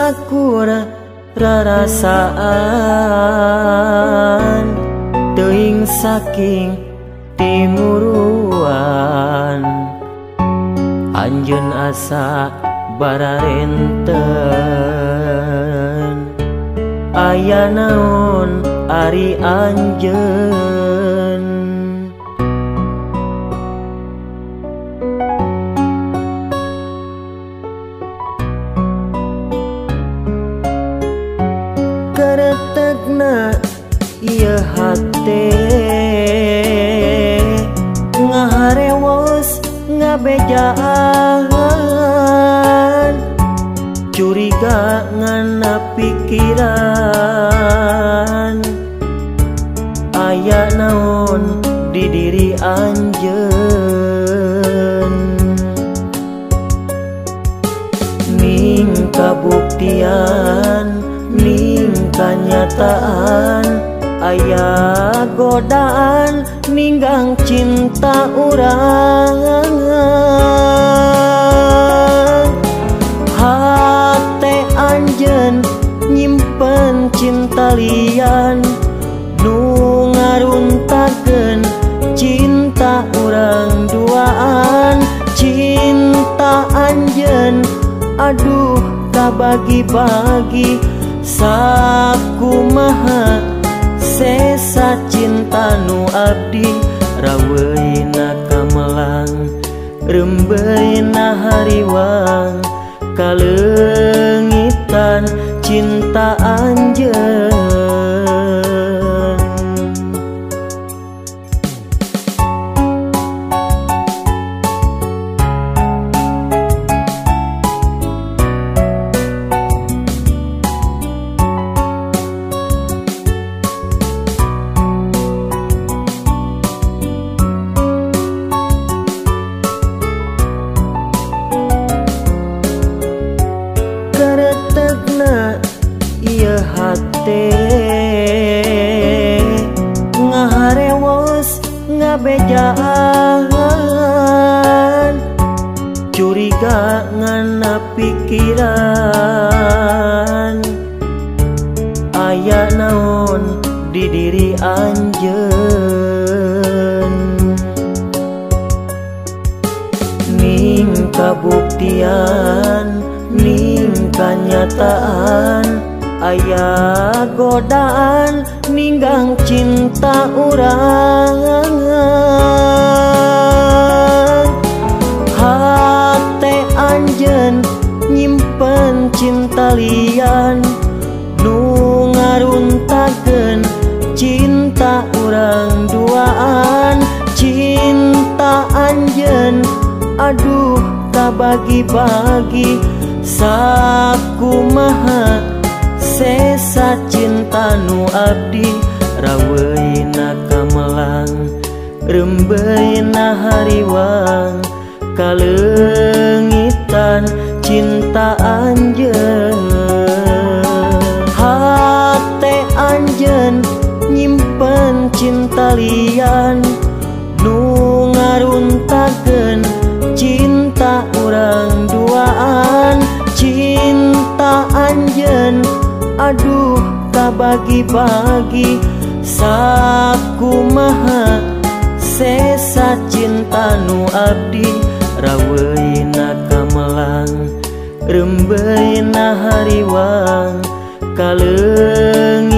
sakur rarasaan teuing saking timuruan anjeun asa bararenten aya naon ari anjeun. Karetegna ieu hate ngaharewos ngabejaan curiga ngana pikiran aya naon di diri anjeun. Ning kabuktian ning kanyataan aya godaan ninggang cinta urang. Hate anjeun nyimpen cinta lian nu ngaruntakeun cinta urang duaan. Cinta anjeun aduh kabagi-bagi sakumaha sesa cinta nu abdi. Raweuna kamelang rembeuna hariwang kaleungitan cinta anjeun. Karetegna ieu hate ngaharewos ngabejaan curiga ngana pikiran aya naon di diri anjeun. Ning kabuktian ning kanyataan aya godaan ninggang cinta urang. Hate anjeun nyimpen cinta lian nu ngaruntakeun cinta urang duaan. Cinta anjeun aduh kabagi-bagi sakumaha sesa cinta nu abdi. Raweuna kamelang rembeuna hariwang kaleungitan cinta anjeun. Hate anjeun nyimpen cinta lian nu ngaruntakeun cinta urang duaan. Cinta anjeun aduh kabagi-bagi sakumaha sesa cinta nu abdi. Raweuna kamelang rembeuna hariwang kaleungitan